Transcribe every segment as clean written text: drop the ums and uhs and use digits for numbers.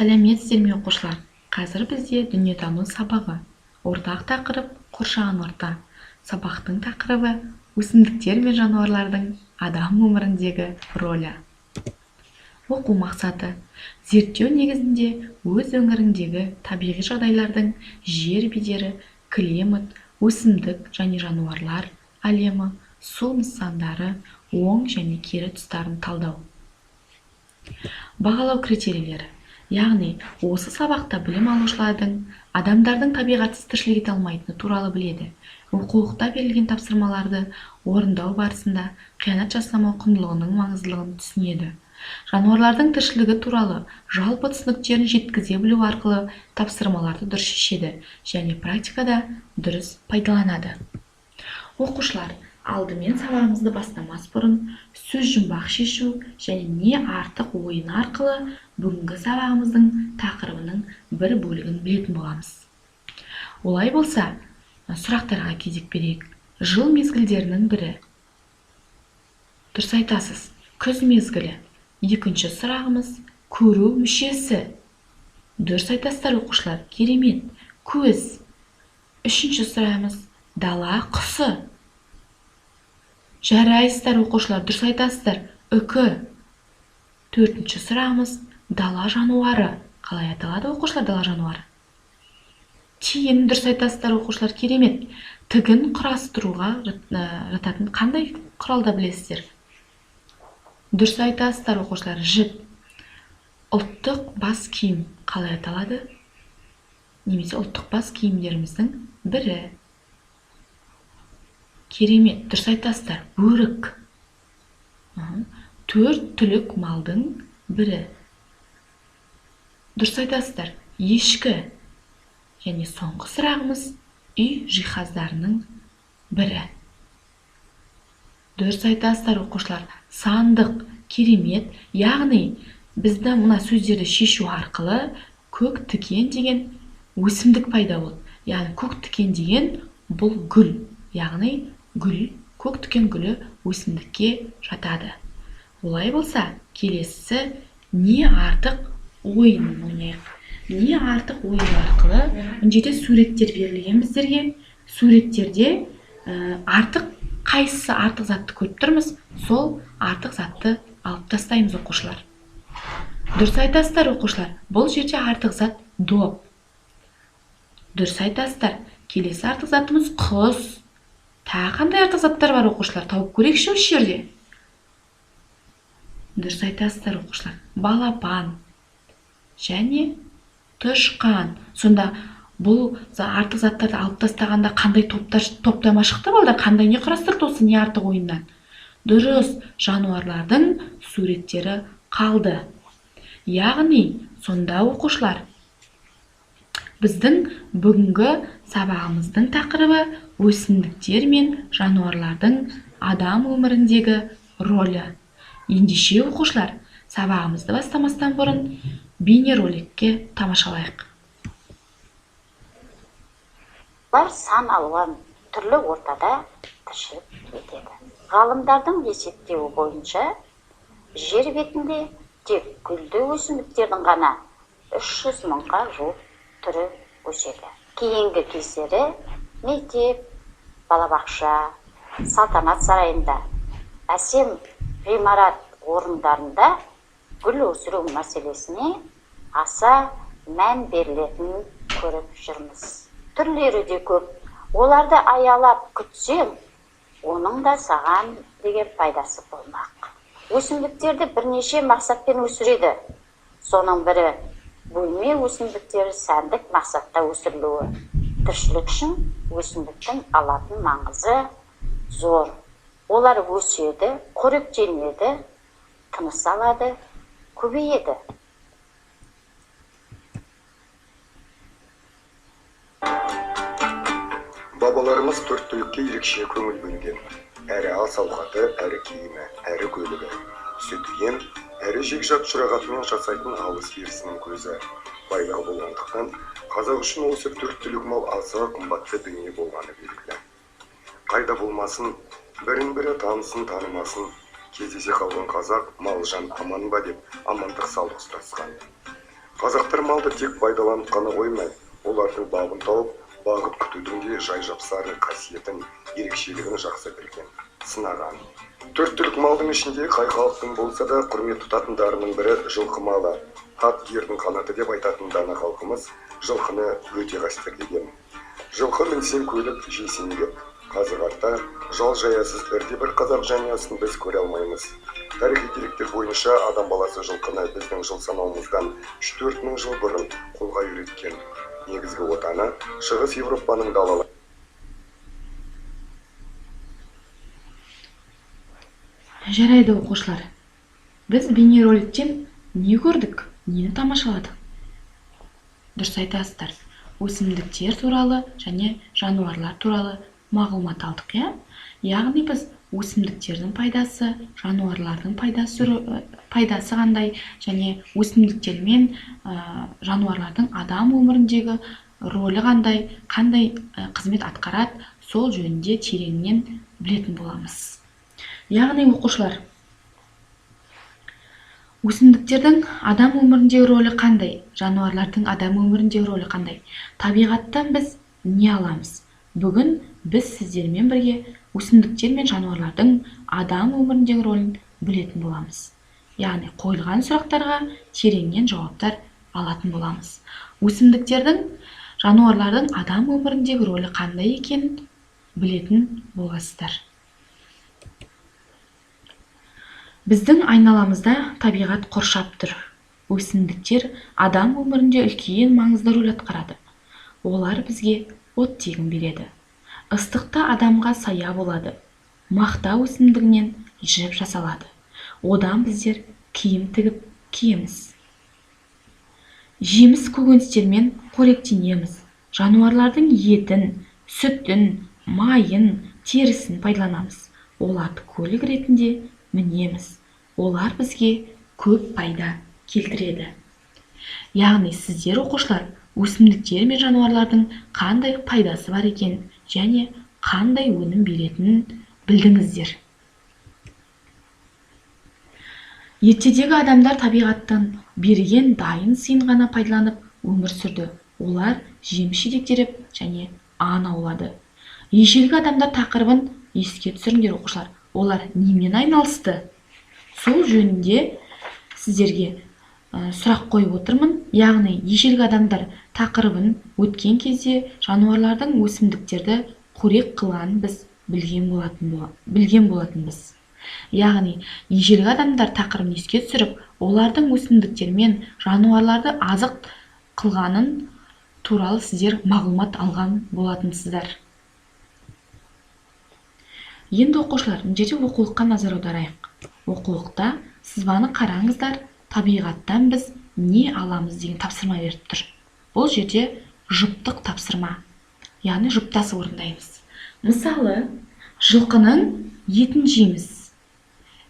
Сәлеметсіздер ме, оқушылар? Қазір бізде дүниетану сабағы. Ортақ тақырып қоршаған орта. Сабақтың тақырыбы өсімдіктер мен жануарлардың адам өміріндегі рөлі. Оқу мақсаты: зерттеу негізінде өз өңіріңдегі табиғи жағдайлардың жер бедері, климат, өсімдік және жануарлар әлемі, су нысандары, оң және кері тұстарын талдау. Бағалау критерийлері. Яғни, осы сабақта білім алушылардың адамдардың табиғатсыз тіршілік ете алмайтыны туралы біледі. Оқулықта берілген тапсырмаларды орындау барысында қиянат жасамау құндылығының маңыздылығын түсінеді. Жануарлардың тіршілігі туралы жалпы түсініктерін жеткізе білу арқылы тапсырмаларды дұрыс шешеді және практикада дұрыс пайдаланады. Оқушылар, алдымен сабағымызды бастамас бұрын сөз жұмбақ шешу және не артық ойын арқылы бүгінгі сабағымыздың тақырыбының бір бөлігін білетін боламыз. Олай болса, сұрақтарға кезек берейік. Жыл мезгілдерінің бірі. Дұрыс айтасыз, күз мезгілі. Екінші сұрағымыз көру мүшесі. Дұрыс айтасыздар, оқушылар, керемет. Көз. Үшінші сұрағымыз дала құсы. Жарайсыздар, оқушылар, дұрыс айтасыздар, үкі. Төртінші сұрағымыз дала жануары. Қалай аталады, оқушылар, дала жануары? Тиін. Дұрыс айтасыздар, оқушылар, керемет. Тігін құрастыруға жататын қандай құралды білесіздер? Дұрыс айтасыздар, оқушылар, жіп. Ұлттық бас киім қалай аталады? Немесе ұлттық бас киімдеріміздің бірі. Керемет, дұрыс айтасыздар, бөрік. Төрт түлік малдың бірі. Дұрыс айтасыздар, ешкі. Және соңғы сұрағымыз үй жиһаздарының бірі. Дұрыс айтасыздар, оқушылар, сандық. Керемет. Яғни, бізді мына сөздерді шешу арқылы көк тікен деген өсімдік пайда болды. Яғни, көк тікен деген бұл гүл. Яғни, гүл, көк тікен гүлі өсімдікке жатады. Олай болса, келесісі не артық ойынын ойнайық. Не артық ойын арқылы мына жерде суреттер берілген біздерге. Суреттерде артық, қайсысы артық затты көріп тұрмыз, сол артық затты алып тастаймыз, оқушылар. Дұрыс айтасыздар, оқушылар, бұл жерде артық зат доп. Дұрыс айтасыздар. Келесі артық затымыз құс. Тағы қандай артық заттар бар, оқушылар? Тауып көрейікші осы жерде. Дұрыс айтасыздар, оқушылар. Балапан және тышқан. Сонда бұл артық заттарды алып тастағанда қандай топтама шықты, балдар? Қандай не құрастырды осы не артық ойыннан? Дұрыс, жануарлардың суреттері қалды. Яғни, сонда, оқушылар, біздің бүгінгі сабағымыздың тақырыбы өсімдіктер мен жануарлардың адам өміріндегі рөлі. Ендеше, оқушылар, сабағымызды бастамастан бұрын бейнероликке тамашалайық. Олар сан алуан түрлі ортада тіршілік етеді. Ғалымдардың есептеуі бойынша жер бетінде тек гүлді өсімдіктердің ғана 300 мыңға жуық түрі өседі. Кейінгі кездері мектеп, балабақша, салтанат сарайында, әсем ғимарат орындарында гүл өсіру мәселесіне аса мән берілетінін көріп жүрміз. Түрлері де көп. Оларды аялап күтсең, оның да саған деген пайдасы болмақ. Өсімдіктерді бірнеше мақсатпен өсіреді. Соның бірі бөлме өсімдіктері сәндік мақсатта өсірілуі. Тіршілік үшін өсімдіктің алатын маңызы зор. Олар өседі, қоректенеді, тыныс алады, көбейеді. Бабаларымыз төрт түлікке ерекше көңіл бөлген. Әрі ас ауқаты, әрі киімі, әрі көлігі. Сүт ем, әрі жекжат жұрағатымен жасайтын алыс берісінің көзі. Байлығы болғандықтан, қазақ үшін осы төрт түлік мал аса қымбатты дүние болғаны белгілі. Қайда болмасын, бірін-бірі танысын танымасын, кездесе қалған қазақ мал жан аман ба деп амандық саулық сұрасқан. Қазақтар малды тек пайдаланып қана қоймай, олардың бабын тауып, бағып күтудің де жай-жапсарын, қасиетін, ерекшелігін жақсы білген, сынаған. Төрт түлік малдың ішінде қай халықтың болса да құрмет тұтатындарының бірі жылқы малы. Ат ердің қанаты деп айтатын дана халқымыз жылқыны өте қастерлеген. Жылқы мінсең көлік, жесең кеп. Қазы қарта, жал жаясыз бірде-бір қазақ жанұясын біз көре алмаймыз. Тарихи деректер бойынша адам баласы жылқыны біздің жыл санауымыздан 3-4 мың жыл бұрын қолға үйреткен. Негізгі отаны Шығыс Еуропаның далалы. Жарайды, оқушылар. Біз бейнероликтен не көрдік, нені тамашаладық? Дұрыс айтасыздар. Өсімдіктер туралы және жануарлар туралы мағлұмат алдық, иә? Яғни біз өсімдіктердің пайдасы, жануарлардың пайдасы қандай және өсімдіктер мен жануарлардың адам өміріндегі рөлі қандай, қандай қызмет атқарады, сол жөнінде тереңнен білетін боламыз. Яғни оқушылар, өсімдіктердің адам өміріндегі рөлі қандай, жануарлардың адам өміріндегі рөлі қандай, табиғаттан біз не аламыз? Бүгін біз сіздермен бірге өсімдіктер мен жануарлардың адам өміріндегі рөлін білетін боламыз. Яғни қойылған сұрақтарға тереңнен жауаптар алатын боламыз. Өсімдіктердің, жануарлардың адам өміріндегі рөлі қандай екенін білетін боласыздар. Біздің айналамызда табиғат қоршап тұр. Өсімдіктер адам өмірінде үлкен маңызды рөл атқарады. Олар бізге оттегін береді. Ыстықта адамға сая болады. Мақта өсімдігінен жіп жасалады. Одан біздер киім тігіп киеміз. Жеміс көкөністермен қоректенеміз. Жануарлардың етін, сүтін, майын, терісін пайдаланамыз. Оларды көлік ретінде мінеміз. Олар бізге көп пайда келтіреді. Яғни сіздер, оқушылар, өсімдіктер мен жануарлардың қандай пайдасы бар екенін және қандай өнім беретінін білдіңіздер. Ертедегі адамдар табиғаттан берген дайын сыйын ғана пайдаланып өмір сүрді. Олар жеміс-жидек теріп және аң аулады. Ежелгі адамдар тақырыбын еске түсіріңдер, оқушылар. Олар немен айналысты? Сол жөнінде сіздерге сұрақ қойып отырмын. Яғни ежелгі адамдар тақырыбын өткен кезде жануарлардың өсімдіктерді қорек қылғанын біз білген болатынбыз. Яғни ежелгі адамдар тақырыбын еске түсіріп, олардың өсімдіктер мен жануарларды азық қылғанын туралы сіздер мағлұмат алған болатынсыздар. Енді оқушылар, мына жерде оқулыққа назар аударайық. Оқулықта сызбаны қараңыздар, табиғаттан біз не аламыз деген тапсырма беріп тұр. Бұл жерде жұптық тапсырма, яғни жұптасып орындаймыз. Мысалы, жылқының етін жейміз.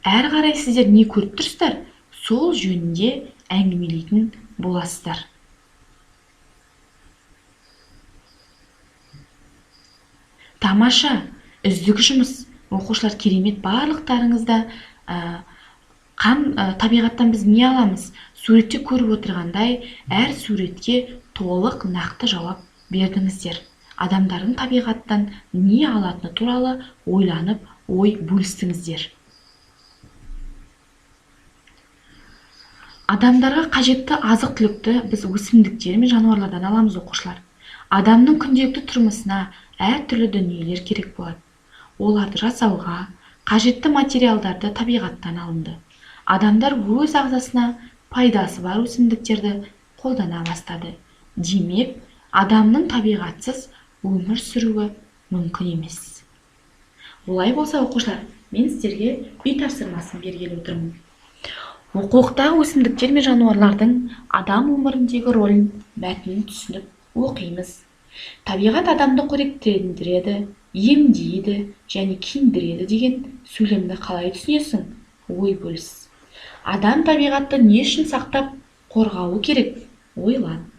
Әрі қарай сіздер не көріп тұрсыздар, сол жөнінде әңгімелейтін боласыздар. Тамаша, үздік жұмыс. Оқушылар, керемет, барлықтарыңызда табиғаттан біз не аламыз? Суретте көріп отырғандай, әр суретке толық нақты жауап бердіңіздер. Адамдардың табиғаттан не алатыны туралы ойланып, ой бөлістіңіздер. Адамдарға қажетті азық-түлікті біз өсімдіктер мен жануарлардан аламыз, оқушылар. Адамның күнделікті тұрмысына әртүрлі дүниелер керек болады. Оларды жасауға қажетті материалдарды табиғаттан алынды. Адамдар өз ағзасына пайдасы бар өсімдіктерді қолдана бастады. Демек, адамның табиғатсыз өмір сүруі мүмкін емес. Олай болса, оқушылар, мен сіздерге үй тапсырмасын бергелі отырмын. Оқулықтағы өсімдіктер мен жануарлардың адам өміріндегі рөлін мәтінін түсініп оқимыз. Табиғат адамды қоректендіреді, емдейді және киіндіреді деген сөйлемді қалай түсінесің? Ой бөліс. Адам табиғатты не үшін сақтап қорғауы керек? Ойлан.